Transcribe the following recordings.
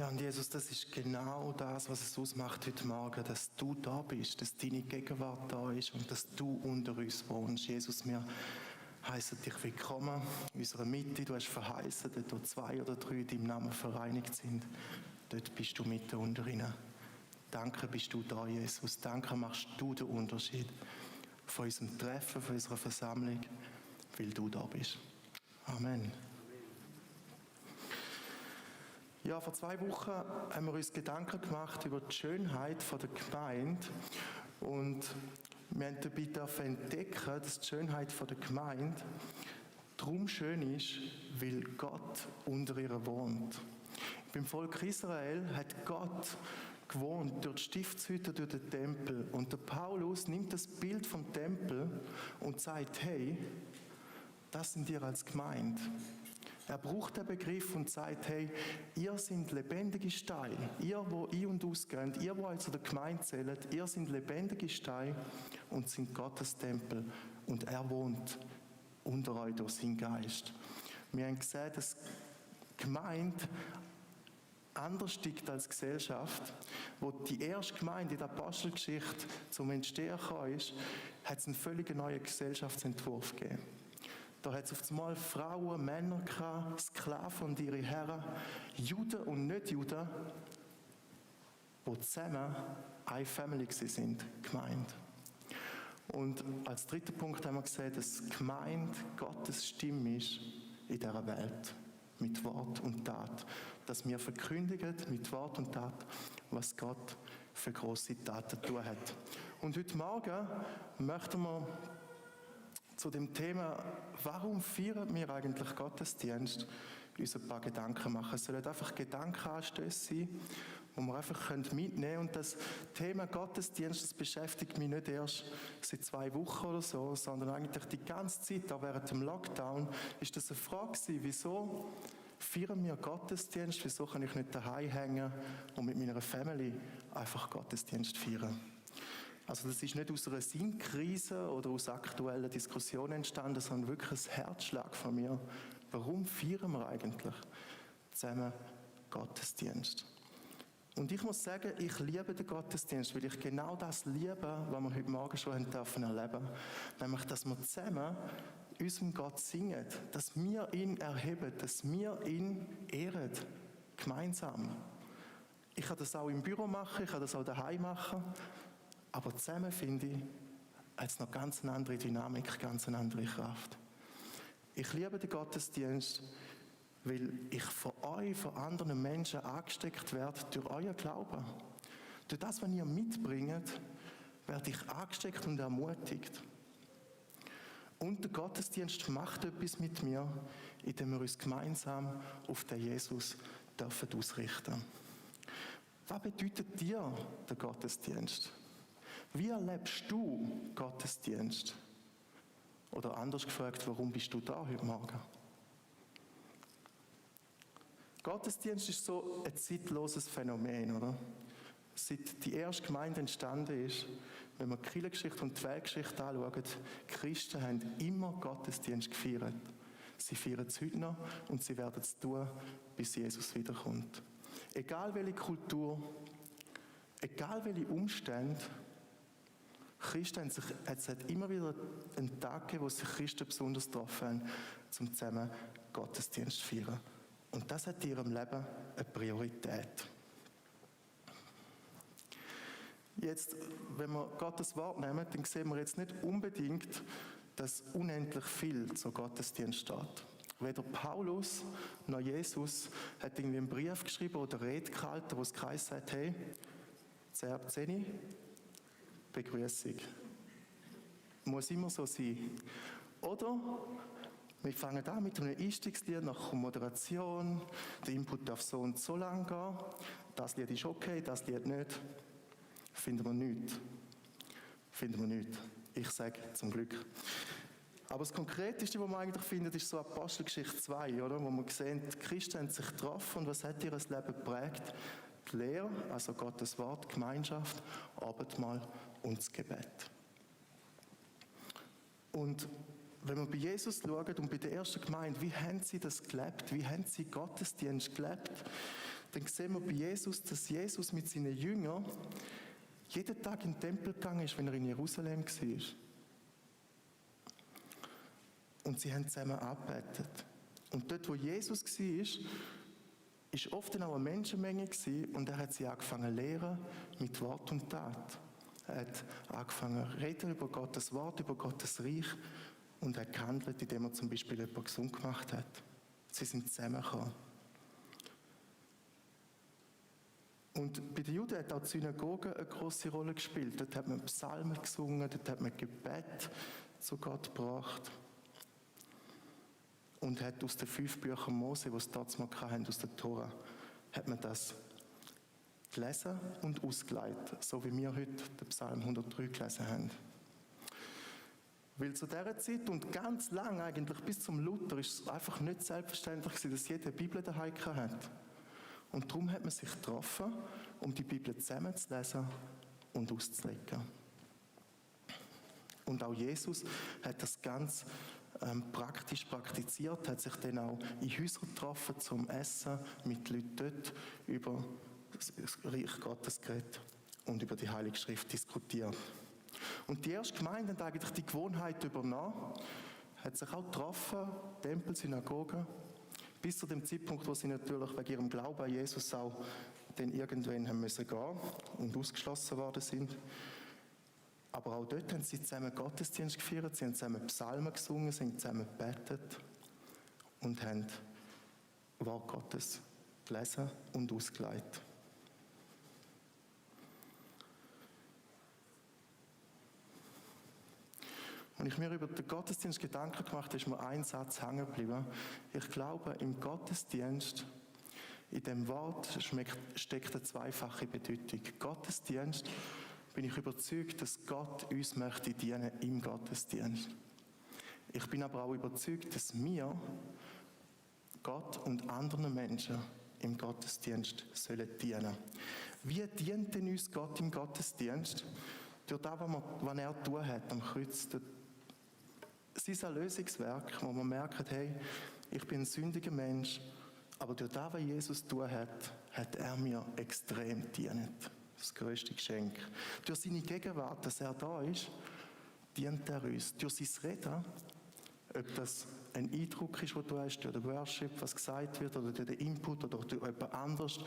Ja, und Jesus, das ist genau das, was es ausmacht heute Morgen, dass du da bist, dass deine Gegenwart da ist und dass du unter uns wohnst. Jesus, wir heißen dich willkommen in unserer Mitte. Du hast verheißen, dort wo 2 oder 3 in deinem Namen vereinigt sind, dort bist du mitten unter ihnen. Danke, bist du da, Jesus. Danke, machst du den Unterschied von unserem Treffen, von unserer Versammlung, weil du da bist. Amen. Ja, vor 2 Wochen haben wir uns Gedanken gemacht über die Schönheit der Gemeinde und wir haben dabei entdecken, dass die Schönheit der Gemeinde darum schön ist, weil Gott unter ihr wohnt. Beim Volk Israel hat Gott gewohnt durch die Stiftshütte, durch den Tempel. Und der Paulus nimmt das Bild vom Tempel und sagt, hey, das sind ihr als Gemeinde. Er braucht den Begriff und sagt, hey, ihr seid lebendige Steine. Ihr, wo ein- und ausgeht, ihr, wo also der Gemeinde zählt, ihr seid lebendige Steine und sind Gottes Tempel. Und er wohnt unter euch durch seinen Geist. Wir haben gesehen, dass die Gemeinde anders tickt als Gesellschaft. Wo die erste Gemeinde in der Apostelgeschichte zum Entstehen gekommen ist, hat es einen völlig neuen Gesellschaftsentwurf gegeben. Da hat es auf einmal Frauen, Männer gehabt, Sklaven und ihre Herren, Juden und Nicht-Juden, die zusammen eine Family sind, Gemeinde. Und als dritten Punkt haben wir gesehen, dass Gemeinde Gottes Stimme ist in dieser Welt. Mit Wort und Tat. Dass wir verkündigen mit Wort und Tat, was Gott für grosse Taten tun hat. Und heute Morgen möchten wir zu dem Thema, warum feiern wir eigentlich Gottesdienst, uns ein paar Gedanken machen. Es sollen einfach Gedankenanstöße sein, die wir einfach mitnehmen können. Und das Thema Gottesdienst, das beschäftigt mich nicht erst seit 2 Wochen oder so, sondern eigentlich die ganze Zeit, auch während dem Lockdown, ist das eine Frage gewesen, wieso feiern wir Gottesdienst, wieso kann ich nicht daheim hängen und mit meiner Family einfach Gottesdienst feiern. Also das ist nicht aus einer Sinnkrise oder aus aktuellen Diskussionen entstanden, sondern wirklich ein Herzschlag von mir. Warum feiern wir eigentlich zusammen Gottesdienst? Und ich muss sagen, ich liebe den Gottesdienst, weil ich genau das liebe, was wir heute Morgen schon erleben durften. Nämlich, dass wir zusammen unserem Gott singen, dass wir ihn erheben, dass wir ihn ehren, gemeinsam. Ich kann das auch im Büro machen, ich kann das auch daheim machen. Aber zusammen, finde ich, hat es noch ganz eine andere Dynamik, ganz eine andere Kraft. Ich liebe den Gottesdienst, weil ich von euch, von anderen Menschen angesteckt werde durch euer Glauben. Durch das, was ihr mitbringt, werde ich angesteckt und ermutigt. Und der Gottesdienst macht etwas mit mir, indem wir uns gemeinsam auf den Jesus dürfen ausrichten. Was bedeutet dir der Gottesdienst? Wie erlebst du Gottesdienst? Oder anders gefragt, warum bist du da heute Morgen? Gottesdienst ist so ein zeitloses Phänomen, oder? Seit die erste Gemeinde entstanden ist, wenn wir die Kirchengeschichte und die Weltgeschichte anschauen, die Christen haben immer Gottesdienst gefeiert. Sie feiern es heute noch und sie werden es tun, bis Jesus wiederkommt. Egal welche Kultur, egal welche Umstände, es hat immer wieder einen Tag gegeben, wo sich Christen besonders getroffen haben, um zusammen Gottesdienst zu feiern. Und das hat in ihrem Leben eine Priorität. Jetzt, wenn wir Gottes Wort nehmen, dann sehen wir jetzt nicht unbedingt, dass unendlich viel zu Gottesdienst steht. Weder Paulus noch Jesus hat irgendwie einen Brief geschrieben oder Rede gehalten, wo es geheißen hat, hey, 10 Begrüßung. Muss immer so sein. Oder wir fangen an mit einem Einstiegslied, nach Moderation, der Input darf so und so lang gehen, das Lied ist okay, das Lied nicht. Finden wir nichts. Ich sage zum Glück. Aber das Konkreteste, was man eigentlich findet, ist so Apostelgeschichte 2, oder? Wo man sehen, die Christen haben sich getroffen und was hat ihr Leben geprägt? Die Lehre, also Gottes Wort, Gemeinschaft, Abendmahl und das Gebet. Und wenn wir bei Jesus schauen und bei der ersten Gemeinde, wie haben sie das gelebt? Wie haben sie Gottesdienst gelebt? dann sehen wir bei Jesus, dass Jesus mit seinen Jüngern jeden Tag in den Tempel gegangen ist, wenn er in Jerusalem war. Und sie haben zusammen angebetet. Und dort, wo Jesus war, ist oft dann auch eine Menschenmenge gewesen, und er hat sie angefangen zu lehren mit Wort und Tat. Er hat angefangen zu reden über Gottes Wort, über Gottes Reich, und hat gehandelt, indem er zum Beispiel jemanden gesund gemacht hat. Sie sind zusammengekommen. Und bei den Juden hat auch die Synagoge eine grosse Rolle gespielt. Dort hat man Psalmen gesungen, dort hat man Gebet zu Gott gebracht. Und hat aus den 5 Büchern Mose, die es damals mal hatten, aus der Tora, hat man das gelesen und ausgeleitet, so wie wir heute den Psalm 103 gelesen haben. Weil zu dieser Zeit und ganz lang eigentlich bis zum Luther ist es einfach nicht selbstverständlich gewesen, dass jeder eine Bibel daheim hat. Und darum hat man sich getroffen, um die Bibel zusammenzulesen und auszulegen. Und auch Jesus hat das ganz praktisch praktiziert, hat sich dann auch in Häusern getroffen zum Essen, mit Leuten dort über das Reich Gottes geredet und über die Heilige Schrift diskutiert. Und die erste Gemeinde hat eigentlich die Gewohnheit übernommen, hat sich auch getroffen, Tempel, Synagogen, bis zu dem Zeitpunkt, wo sie natürlich wegen ihrem Glauben an Jesus auch dann irgendwann haben müssen gehen und ausgeschlossen worden sind. Aber auch dort haben sie zusammen Gottesdienst gefeiert, sie haben zusammen Psalmen gesungen, sie haben zusammen gebetet und haben Wort Gottes gelesen und ausgelegt. Als ich mir über den Gottesdienst Gedanken gemacht habe, ist mir ein Satz hängen geblieben. Ich glaube, im Gottesdienst, in dem Wort steckt eine zweifache Bedeutung. Gottesdienst, bin ich überzeugt, dass Gott uns möchte dienen im Gottesdienst. Ich bin aber auch überzeugt, dass wir Gott und anderen Menschen im Gottesdienst sollen dienen. Wie dient denn uns Gott im Gottesdienst? Durch das, was er getan hat am Kreuz, sein Erlösungswerk, wo man merkt, hey, ich bin ein sündiger Mensch, aber durch das, was Jesus getan hat, hat er mir extrem gedient. Das grösste Geschenk. Durch seine Gegenwart, dass er da ist, dient er uns. Durch sein Reden, ob das ein Eindruck ist, den du hast, durch den Worship, was gesagt wird, oder durch den Input, oder durch jemand anderes,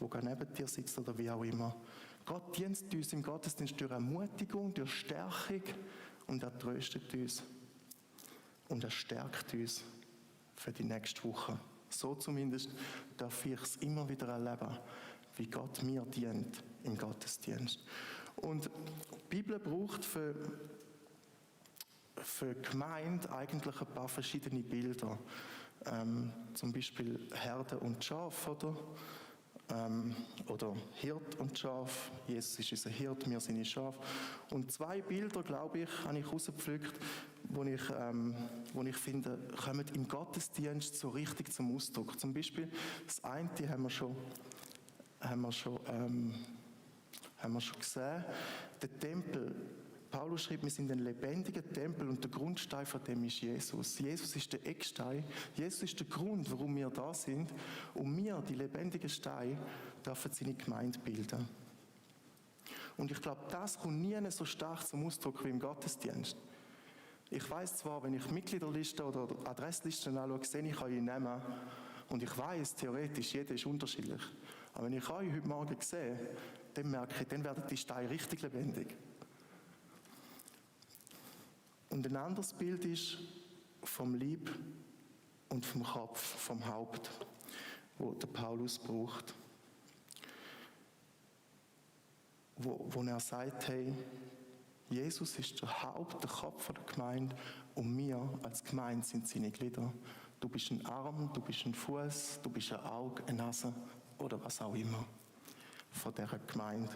der neben dir sitzt, oder wie auch immer. Gott dient uns im Gottesdienst durch Ermutigung, durch Stärkung, und er tröstet uns. Und er stärkt uns für die nächste Woche. So zumindest darf ich es immer wieder erleben, wie Gott mir dient im Gottesdienst. Und die Bibel braucht für die Gemeinde eigentlich ein paar verschiedene Bilder. Zum Beispiel Herde und Schaf, oder Hirt und Schaf. Jesus ist unser Hirt, wir sind die Schafe. Und 2 Bilder, glaube ich, habe ich rausgepflückt, wo ich finde, kommen im Gottesdienst so richtig zum Ausdruck. Zum Beispiel, das eine haben wir schon gesehen, der Tempel. Paulus schreibt, wir sind ein lebendiger Tempel und der Grundstein von dem ist Jesus. Jesus ist der Eckstein. Jesus ist der Grund, warum wir da sind. Und wir, die lebendigen Steine, dürfen seine Gemeinde bilden. Und ich glaube, das kommt nie so stark zum Ausdruck wie im Gottesdienst. Ich weiss zwar, wenn ich Mitgliederlisten oder Adresslisten anschaue, sehe ich eure Namen. Und ich weiss, theoretisch, jeder ist unterschiedlich. Aber wenn ich euch heute Morgen sehe, dann merke ich, dann werden die Steine richtig lebendig. Und ein anderes Bild ist vom Leib und vom Kopf, vom Haupt, wo der Paulus braucht. Wo er sagt, hey, Jesus ist der Haupt, der Kopf der Gemeinde und wir als Gemeinde sind seine Glieder. Du bist ein Arm, du bist ein Fuß, du bist ein Auge, eine Nase oder was auch immer von dieser Gemeinde.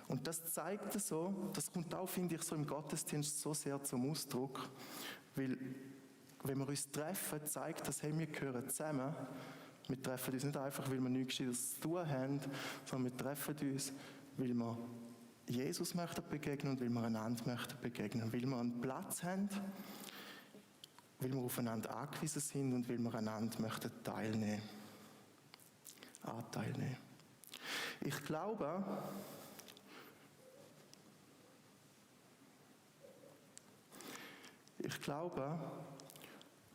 Und das zeigt so, das kommt auch, finde ich, so im Gottesdienst so sehr zum Ausdruck, weil wenn wir uns treffen, zeigt das, hey, wir gehören zusammen. Wir treffen uns nicht einfach, weil wir nichts Gescheites zu tun haben, sondern wir treffen uns, weil wir Jesus möchten begegnen und weil wir einander möchten begegnen, weil wir einen Platz haben, weil wir aufeinander angewiesen sind und weil wir einander möchten Anteil nehmen. Ich glaube,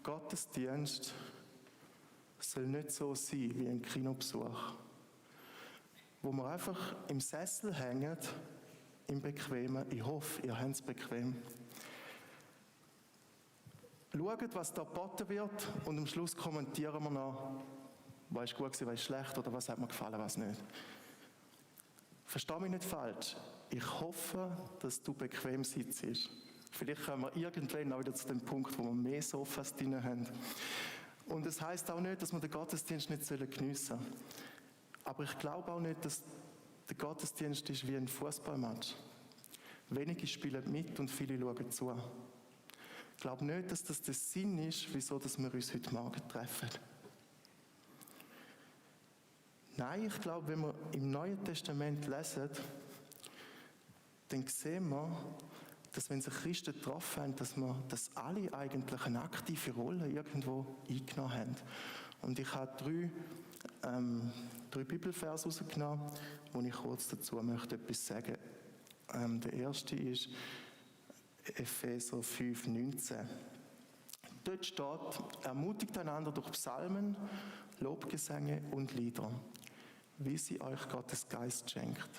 Gottesdienst soll nicht so sein wie ein Kinobesuch, wo wir einfach im Sessel hängen, im Bequemen. Ich hoffe, ihr habt es bequem. Schaut, was da geboten wird und am Schluss kommentieren wir noch, was ist gut gewesen, was ist schlecht oder was hat mir gefallen, was nicht. Versteh mich nicht falsch. Ich hoffe, dass du bequem sitzt. Vielleicht kommen wir irgendwann auch wieder zu dem Punkt, wo wir mehr Sofas drin haben. Und es heisst auch nicht, dass wir den Gottesdienst nicht geniessen sollen. Aber ich glaube auch nicht, dass der Gottesdienst ist wie ein Fußballmatch. Wenige spielen mit und viele schauen zu. Ich glaube nicht, dass das der Sinn ist, wieso dass wir uns heute Morgen treffen. Nein, ich glaube, wenn wir im Neuen Testament lesen, dann sehen wir, dass wenn sich Christen getroffen haben, dass alle eigentlich eine aktive Rolle irgendwo eingenommen haben. Und ich habe drei Bibelverse rausgenommen, wo ich kurz dazu möchte etwas sagen. Der erste ist Epheser 5,19. Dort steht: Ermutigt einander durch Psalmen, Lobgesänge und Lieder, wie sie euch Gottes Geist schenkt.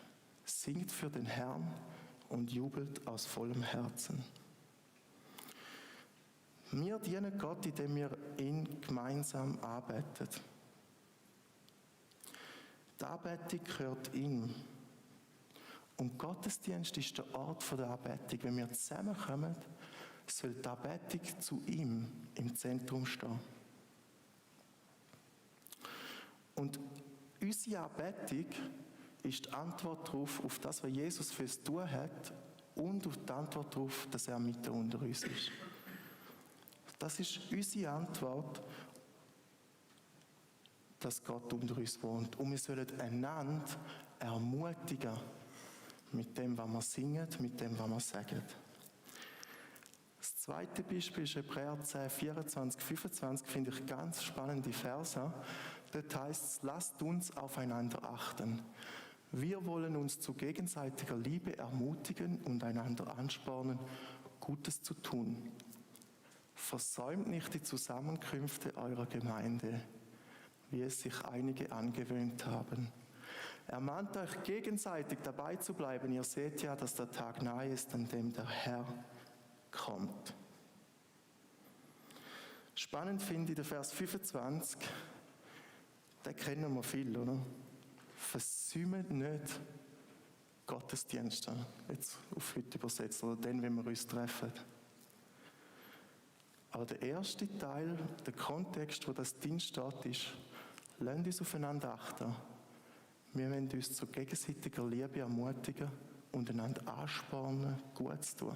Singt für den Herrn und jubelt aus vollem Herzen. Wir dienen Gott, indem wir ihn gemeinsam anbeten. Die Anbetung gehört ihm. Und Gottesdienst ist der Ort der Anbetung. Wenn wir zusammenkommen, soll die Anbetung zu ihm im Zentrum stehen. Und unsere Anbetung ist die Antwort darauf, auf das, was Jesus für uns tun hat, und auf die Antwort darauf, dass er mitten unter uns ist. Das ist unsere Antwort, dass Gott unter uns wohnt. Und wir sollen einander ermutigen mit dem, was wir singen, mit dem, was wir sagen. Das zweite Beispiel ist Hebräer 10, 24, 25, finde ich ganz spannende Verse. Dort heißt es: Lasst uns aufeinander achten. Wir wollen uns zu gegenseitiger Liebe ermutigen und einander anspornen, Gutes zu tun. Versäumt nicht die Zusammenkünfte eurer Gemeinde, wie es sich einige angewöhnt haben. Ermahnt euch gegenseitig dabei zu bleiben. Ihr seht ja, dass der Tag nahe ist, an dem der Herr kommt. Spannend finde ich den Vers 25. Den kennen wir viel, oder? Versäumt nicht Gottesdienste, jetzt auf heute übersetzt, oder dann, wenn wir uns treffen. Aber der erste Teil, der Kontext, wo das drin steht, ist: Lasst uns aufeinander achten. Wir wollen uns zu gegenseitiger Liebe ermutigen und einander anspornen, gut zu tun.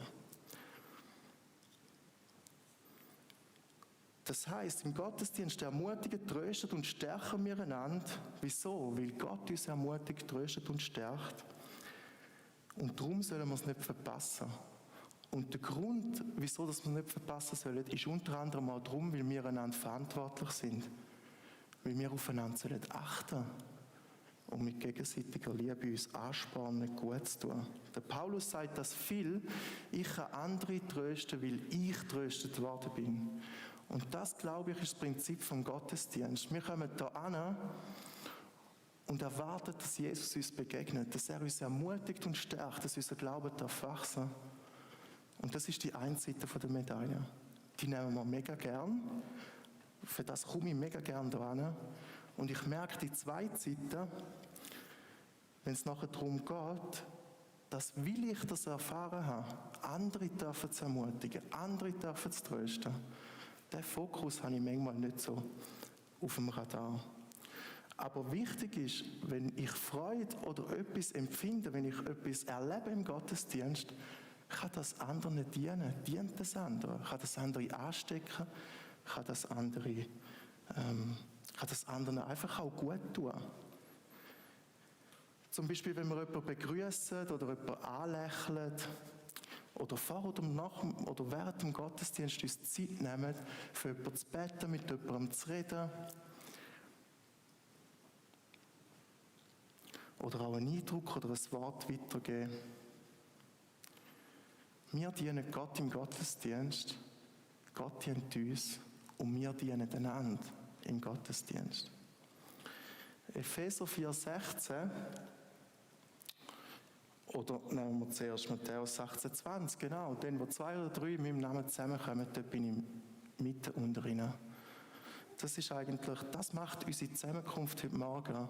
Das heisst, im Gottesdienst ermutigen, trösten und stärken wir einander. Wieso? Weil Gott uns ermutigt, tröstet und stärkt. Und darum sollen wir es nicht verpassen. Und der Grund, wieso wir es nicht verpassen sollen, ist unter anderem auch darum, weil wir einander verantwortlich sind. Weil wir aufeinander achten sollen und mit gegenseitiger Liebe uns anspornen, gut zu tun. Der Paulus sagt das viel: Ich kann andere trösten, weil ich tröstet worden bin. Und das, glaube ich, ist das Prinzip vom Gottesdienst. Wir kommen hier an und erwarten, dass Jesus uns begegnet, dass er uns ermutigt und stärkt, dass unser Glaube darf wachsen. Und das ist die eine Seite der Medaille. Die nehmen wir mega gern. Für das komme ich mega gern hier an. Und ich merke die zweite Seite, wenn es nachher darum geht, dass, weil ich das erfahren habe, andere dürfen zu ermutigen, andere dürfen zu trösten. Den Fokus habe ich manchmal nicht so auf dem Radar. Aber wichtig ist, wenn ich Freude oder etwas empfinde, wenn ich etwas erlebe im Gottesdienst, kann das anderen dienen, dient das anderen, kann das andere anstecken, kann das anderen einfach auch gut tun. Zum Beispiel, wenn wir jemanden begrüßen oder jemanden anlächeln oder vor oder nach oder während dem Gottesdienst uns Zeit nehmen, für jemanden zu beten, mit jemandem zu reden. oder auch einen Eindruck oder ein Wort weitergeben. Wir dienen Gott im Gottesdienst, Gott dient uns und wir dienen einander im Gottesdienst. Epheser 4,16 oder nehmen wir zuerst Matthäus 18,20, genau. Denn wo 2 oder 3 in meinem Namen zusammenkommen, dort bin ich mitten unter ihnen. Das macht unsere Zusammenkunft heute Morgen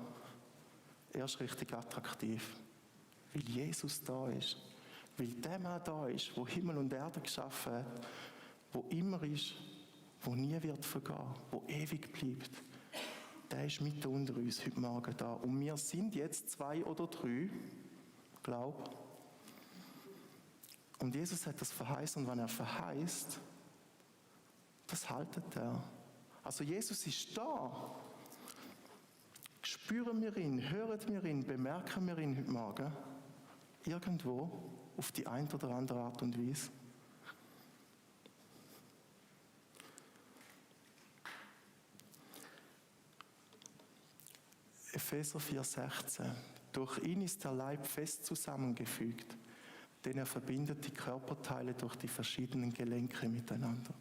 erst richtig attraktiv. Weil Jesus da ist. Weil der Mann da ist, der Himmel und Erde geschaffen hat, der immer ist, der nie wird vergehen, der ewig bleibt. Der ist mitten unter uns heute Morgen da. Und wir sind jetzt 2 oder 3, glaub. Und Jesus hat das verheißen. Und wenn er verheißt, das haltet er. Also Jesus ist da. Spüren wir ihn, hören wir ihn, bemerken wir ihn heute Morgen? Irgendwo, auf die eine oder andere Art und Weise. Epheser 4,16. Durch ihn ist der Leib fest zusammengefügt, denn er verbindet die Körperteile durch die verschiedenen Gelenke miteinander.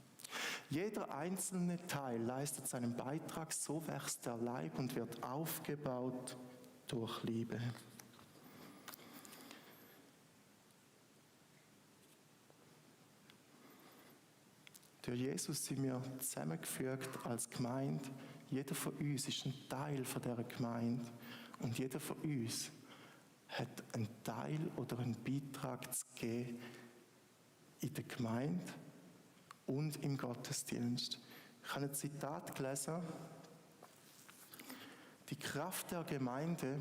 Jeder einzelne Teil leistet seinen Beitrag, so wächst der Leib und wird aufgebaut durch Liebe. Durch Jesus sind wir zusammengefügt als Gemeinde. Jeder von uns ist ein Teil von dieser Gemeinde. Und jeder von uns hat einen Teil oder einen Beitrag zu geben in der Gemeinde und im Gottesdienst. Ich habe ein Zitat gelesen. Die Kraft der Gemeinde,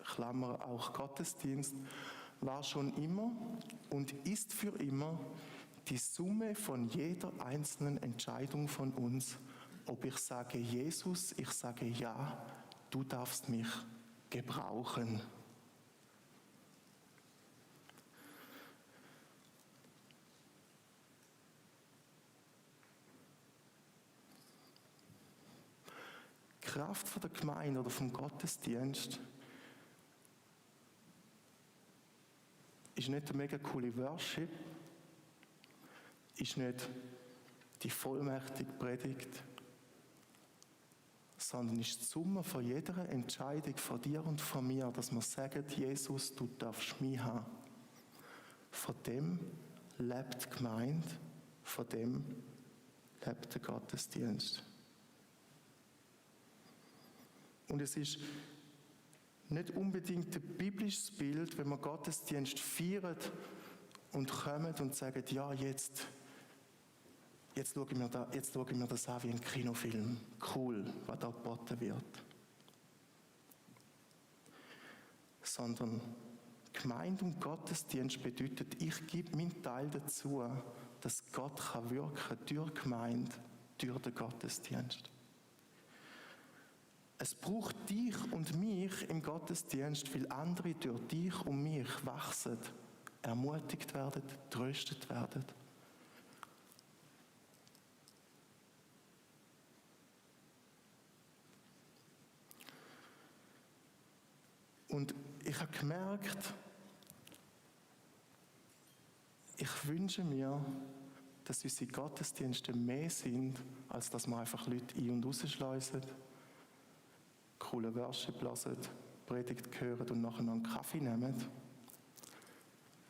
Klammer auch Gottesdienst, war schon immer und ist für immer die Summe von jeder einzelnen Entscheidung von uns, ob ich sage Jesus, ich sage ja, du darfst mich gebrauchen. Die Kraft von der Gemeinde oder vom Gottesdienst ist nicht eine mega coole Worship, ist nicht die vollmächtige Predigt, sondern ist die Summe von jeder Entscheidung von dir und von mir, dass wir sagen, Jesus, du darfst mich haben. Von dem lebt die Gemeinde, von dem lebt der Gottesdienst. Und es ist nicht unbedingt ein biblisches Bild, wenn wir Gottesdienst feiern und kommen und sagen, ja, jetzt schaue ich mir das an wie ein Kinofilm. Cool, was da geboten wird. Sondern Gemeinde und Gottesdienst bedeutet, ich gebe meinen Teil dazu, dass Gott wirken kann durch die Gemeinde, durch den Gottesdienst. Es braucht dich und mich im Gottesdienst, weil andere durch dich und mich wachsen, ermutigt werden, tröstet werden. Und ich habe gemerkt, ich wünsche mir, dass unsere Gottesdienste mehr sind, als dass wir einfach Leute ein- und rausschleusen, coole Worship hören, Predigt hören und nachher noch einen Kaffee nehmen.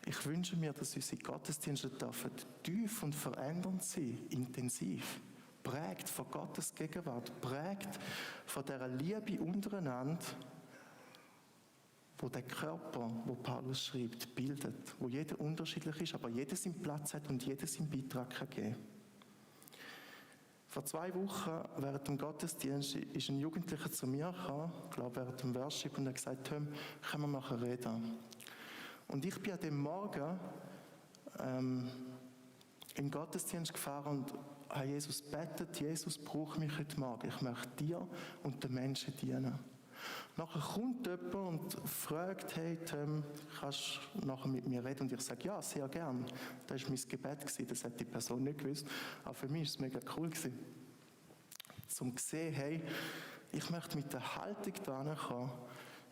Ich wünsche mir, dass unsere Gottesdienste dürfen tief und verändernd sein, intensiv, prägt von Gottes Gegenwart, prägt von dieser Liebe untereinander, wo der Körper, wo Paulus schreibt, bildet, wo jeder unterschiedlich ist, aber jeder seinen Platz hat und jeder seinen Beitrag kann geben. Vor 2 Wochen, während dem Gottesdienst, ist ein Jugendlicher zu mir gekommen, ich glaube während dem Worship, und hat gesagt, Tom, können wir mal reden? Und ich bin an dem Morgen im Gottesdienst gefahren und habe Jesus gebetet, Jesus braucht mich heute Morgen, ich möchte dir und den Menschen dienen. Nachher kommt jemand und fragt, hey Tom, kannst du nachher mit mir reden? Und ich sage, ja, sehr gern. Das war mein Gebet, das hat die Person nicht gewusst. Aber für mich war es mega cool. Um zu sehen, hey, ich möchte mit der Haltung da kommen,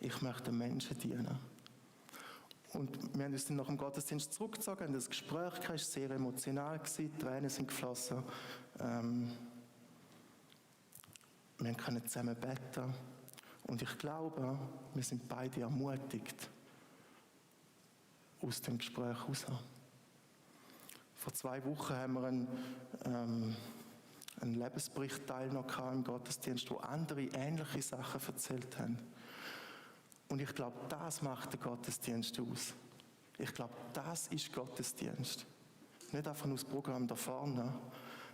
ich möchte den Menschen dienen. Und wir haben uns dann nach dem Gottesdienst zurückgezogen, haben das Gespräch gehabt, es war sehr emotional, Tränen sind geflossen. Wir können zusammen beten. Und ich glaube, wir sind beide ermutigt aus dem Gespräch heraus. Vor 2 Wochen haben wir einen Lebensbericht teilgenommen im Gottesdienst, wo andere ähnliche Sachen erzählt haben. Und ich glaube, das macht den Gottesdienst aus. Ich glaube, das ist Gottesdienst. Nicht einfach nur das Programm da vorne,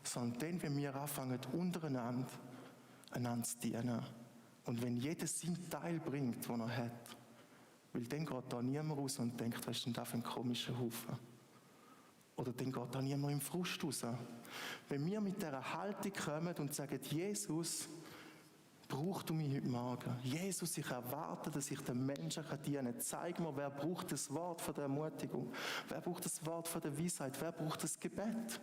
sondern dann, wenn wir anfangen, untereinander einander zu dienen. Und wenn jeder seinen Teil bringt, den er hat. Weil dann geht da niemand raus und denkt, was ist denn das für ein komischer Haufen? Oder dann geht da niemand im Frust raus. Wenn wir mit dieser Haltung kommen und sagen, Jesus, brauchst du mich heute Morgen? Jesus, ich erwarte, dass ich den Menschen dienen kann. Zeig mir, wer braucht das Wort von der Ermutigung? Wer braucht das Wort von der Weisheit? Wer braucht das Gebet?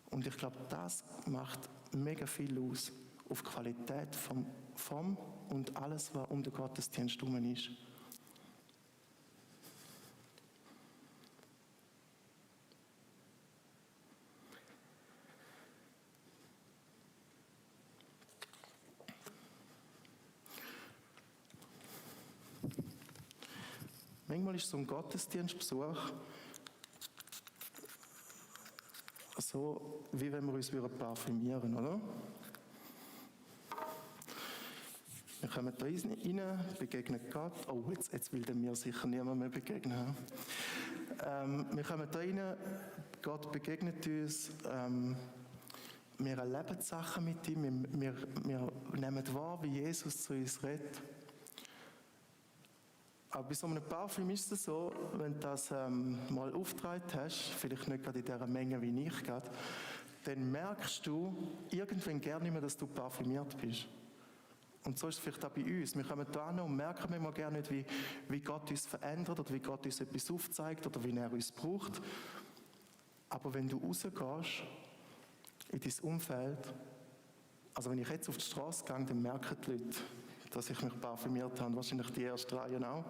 Und ich glaube, das macht mega viel aus auf die Qualität vom und alles, was um den Gottesdienst herum ist. Manchmal ist so ein Gottesdienstbesuch so, wie wenn wir uns parfümieren, oder? Wir kommen da rein, begegnen Gott. Oh, jetzt will mir sicher niemand mehr begegnen. Wir kommen da rein, Gott begegnet uns. Wir erleben Sachen mit ihm. Wir nehmen wahr, wie Jesus zu uns redet. Aber bei so einem Parfüm ist es so, wenn du das mal aufgetragen hast, vielleicht nicht gerade in dieser Menge wie ich gerade, dann merkst du irgendwann gerne nicht mehr, dass du parfümiert bist. Und so ist es vielleicht auch bei uns. Wir kommen da hin und merken manchmal gerne nicht, wie Gott uns verändert oder wie Gott uns etwas aufzeigt oder wie er uns braucht. Aber wenn du rausgehst in dein Umfeld, also wenn ich jetzt auf die Straße gehe, dann merken die Leute, dass ich mich parfümiert habe, wahrscheinlich die ersten Reihen auch.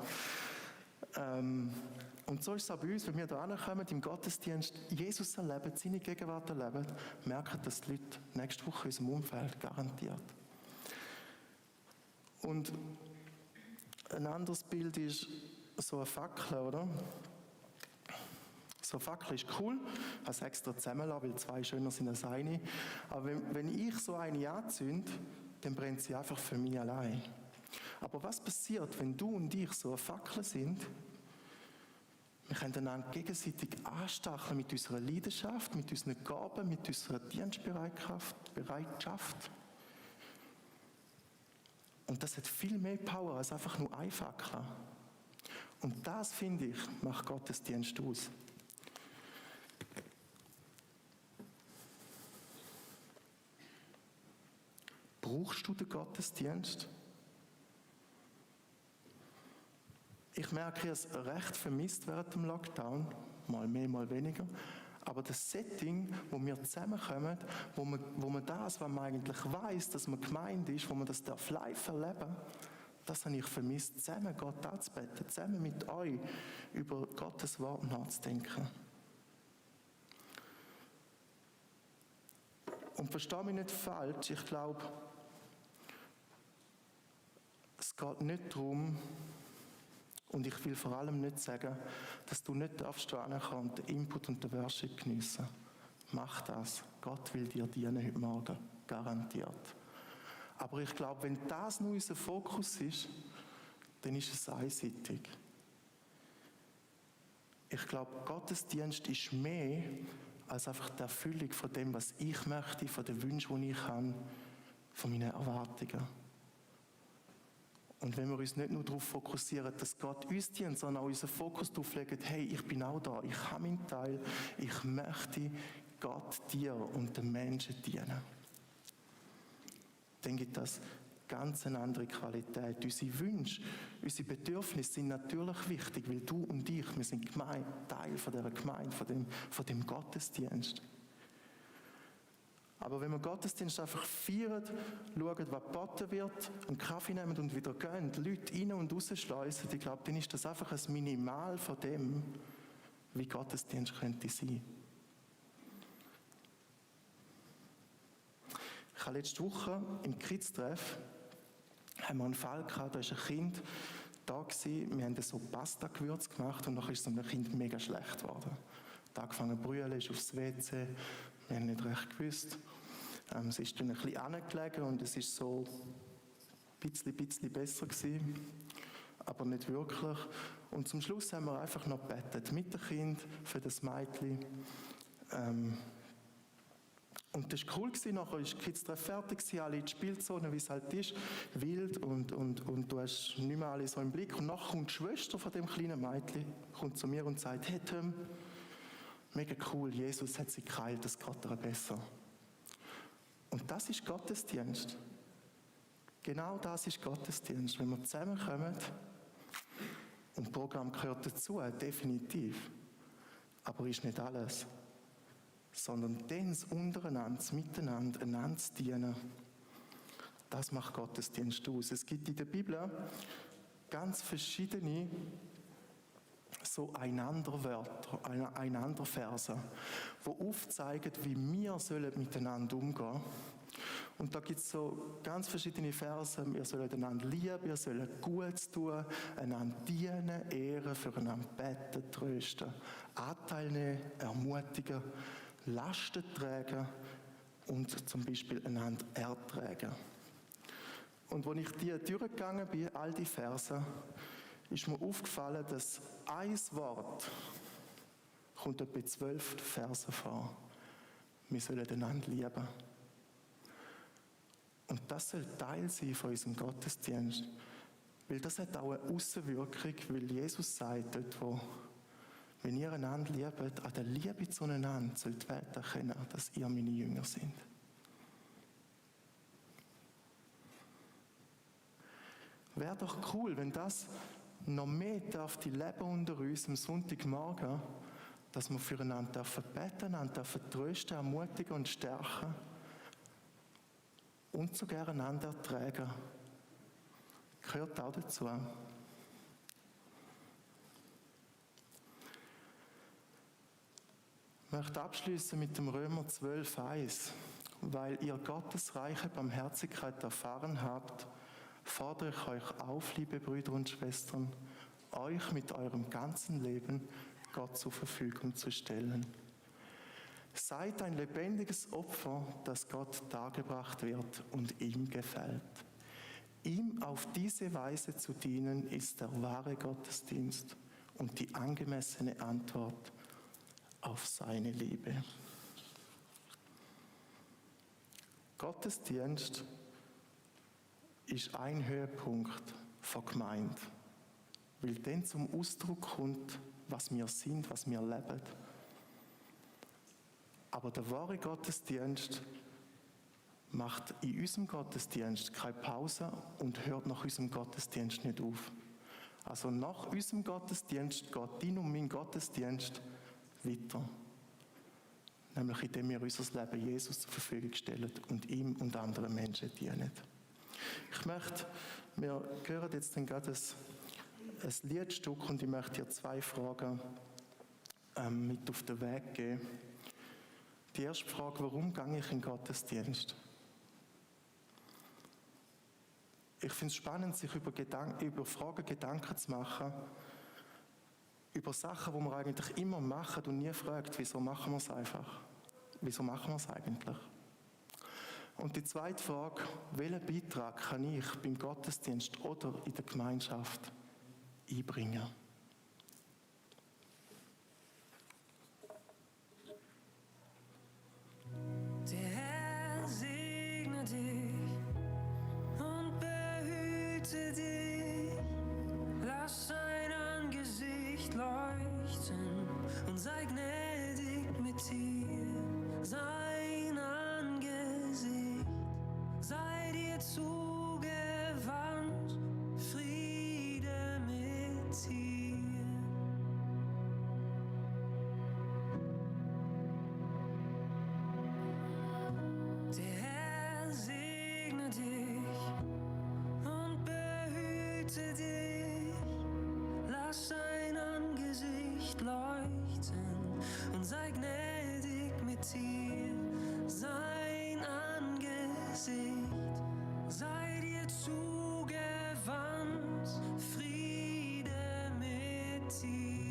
Und so ist es auch bei uns, wenn wir da hinkommen, im Gottesdienst Jesus erleben, seine Gegenwart erleben, merken das die Leute nächste Woche in unserem Umfeld, garantiert. Und ein anderes Bild ist so eine Fackel, oder? So eine Fackel ist cool, ich habe es extra zusammenlassen, weil 2 schöner sind als eine. Aber wenn ich so eine anzünde, dann brennt sie einfach für mich allein. Aber was passiert, wenn du und ich so eine Fackel sind? Wir können einander gegenseitig anstacheln mit unserer Leidenschaft, mit unseren Gaben, mit unserer Dienstbereitschaft. Und das hat viel mehr Power als einfach nur eine Fackel. Und das, finde ich, macht Gottesdienst aus. Brauchst du den Gottesdienst? Ich merke, ich habe es recht vermisst während dem Lockdown, mal mehr, mal weniger. Aber das Setting, wo wir zusammenkommen, wo man das, was man eigentlich weiss, dass man gemeint ist, wo man das live erleben darf, das habe ich vermisst, zusammen Gott anzubeten, zusammen mit euch über Gottes Wort nachzudenken. Und verstehe mich nicht falsch, ich glaube, es geht nicht darum, und ich will vor allem nicht sagen, dass du nicht darfst ankommen und den Input und den Worship geniessen. Mach das. Gott will dir dienen heute Morgen. Garantiert. Aber ich glaube, wenn das nur unser Fokus ist, dann ist es einseitig. Ich glaube, Gottesdienst ist mehr als einfach die Erfüllung von dem, was ich möchte, von den Wünschen, die ich habe, von meinen Erwartungen. Und wenn wir uns nicht nur darauf fokussieren, dass Gott uns dient, sondern auch unseren Fokus darauf legen, hey, ich bin auch da, ich habe meinen Teil, ich möchte Gott, dir und den Menschen dienen. Dann gibt das ganz eine andere Qualität. Unsere Wünsche, unsere Bedürfnisse sind natürlich wichtig, weil du und ich, wir sind Teil von dieser Gemeinde, von dem Gottesdienst. Aber wenn wir Gottesdienst einfach feiern, schauen, was geboten wird, einen Kaffee nehmen und wieder gehen, die Leute rein und raus schleusen, ich glaube, dann ist das einfach ein Minimal von dem, wie Gottesdienst könnte sein. Ich habe letzte Woche im Kids-Treff haben wir einen Fall gehabt, da ist ein Kind da gewesen, wir haben so Pasta-Gewürz gemacht und nachher ist es einem Kind mega schlecht geworden. Es hat angefangen zu brüllen, ist aufs WC, wir haben nicht recht gewusst. Es ist dann ein bisschen angelegen und es ist so ein bisschen besser gewesen, aber nicht wirklich. Und zum Schluss haben wir einfach noch gebetet mit dem Kind für das Mädchen. Und das war cool, nachher war die Kids-Treff fertig, alle in die Spielzone, wie es halt ist, wild und du hast nicht mehr alle so im Blick. Und nachher kommt die Schwester von dem kleinen Mädchen, kommt zu mir und sagt, hey Tim, mega cool, Jesus hat sie geheilt, das geht ihr besser. Und das ist Gottesdienst. Genau das ist Gottesdienst, wenn wir zusammenkommen. Und das Programm gehört dazu, definitiv. Aber ist nicht alles. Sondern dann untereinander, miteinander, einander zu dienen. Das macht Gottesdienst aus. Es gibt in der Bibel ganz verschiedene so Einanderwörter, Einanderverse, die aufzeigen, wie wir miteinander umgehen sollen. Und da gibt es so ganz verschiedene Verse. Wir sollen einander lieben, wir sollen Gutes tun, einander dienen, ehren, füreinander beten, trösten, Anteil nehmen, ermutigen, Lasten tragen und zum Beispiel einander ertragen. Und als ich die durchgegangen bin, all die Verse, ist mir aufgefallen, dass ein Wort kommt etwa 12 Verse vor. Wir sollen einander lieben. Und das soll Teil sein von unserem Gottesdienst. Weil das hat auch eine Aussenwirkung, weil Jesus sagt dort, wo, wenn ihr einander liebt, an der Liebe zueinander soll die Welt erkennen, dass ihr meine Jünger sind. Wäre doch cool, wenn das noch mehr darf die leben unter uns am Sonntagmorgen, dass wir füreinander beten, einander trösten, ermutigen und stärken und sogar einander ertragen. Gehört auch dazu. Ich möchte abschließen mit dem Römer 12,1. Weil ihr Gottes reiche Barmherzigkeit erfahren habt, fordere ich euch auf, liebe Brüder und Schwestern, euch mit eurem ganzen Leben Gott zur Verfügung zu stellen. Seid ein lebendiges Opfer, das Gott dargebracht wird und ihm gefällt. Ihm auf diese Weise zu dienen, ist der wahre Gottesdienst und die angemessene Antwort auf seine Liebe. Gottesdienst ist ein Höhepunkt von Gemeinde, weil dann zum Ausdruck kommt, was wir sind, was wir leben. Aber der wahre Gottesdienst macht in unserem Gottesdienst keine Pause und hört nach unserem Gottesdienst nicht auf. Also nach unserem Gottesdienst geht dein und mein Gottesdienst weiter. Nämlich indem wir unser Leben Jesus zur Verfügung stellen und ihm und anderen Menschen dienen. Wir hören jetzt dann gerade ein Liedstück und ich möchte dir 2 Fragen mit auf den Weg geben. Die erste Frage, warum gehe ich in den Gottesdienst? Ich finde es spannend, sich über Fragen Gedanken zu machen, über Sachen, die man eigentlich immer macht und nie fragt, wieso machen wir es einfach? Wieso machen wir es eigentlich? Und die zweite Frage, welchen Beitrag kann ich beim Gottesdienst oder in der Gemeinschaft einbringen? Der Herr segne dich und behüte dich. Lass sein Angesicht leuchten und sei gnädig mit dir. Sein Angesicht sei dir zugewandt, Friede mit dir. behüte dich, lass sein Angesicht leuchten und sei gnädig mit dir. Sein Angesicht sei dir zugewandt, Friede mit dir.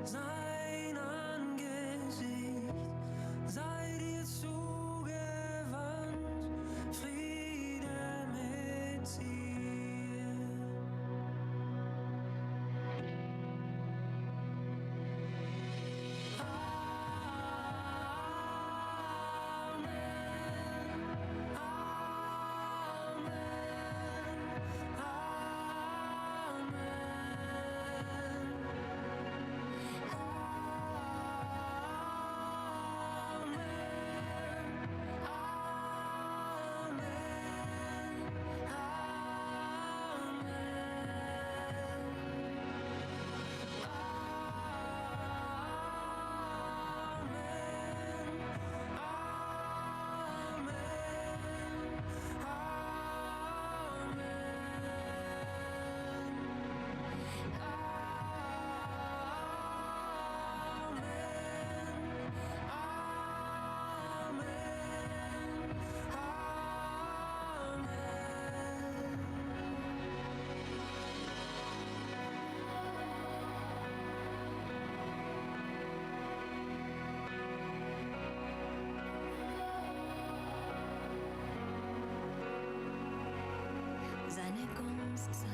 Sein Angesicht sei dir zugewandt, Friede mit dir. Seine Gunst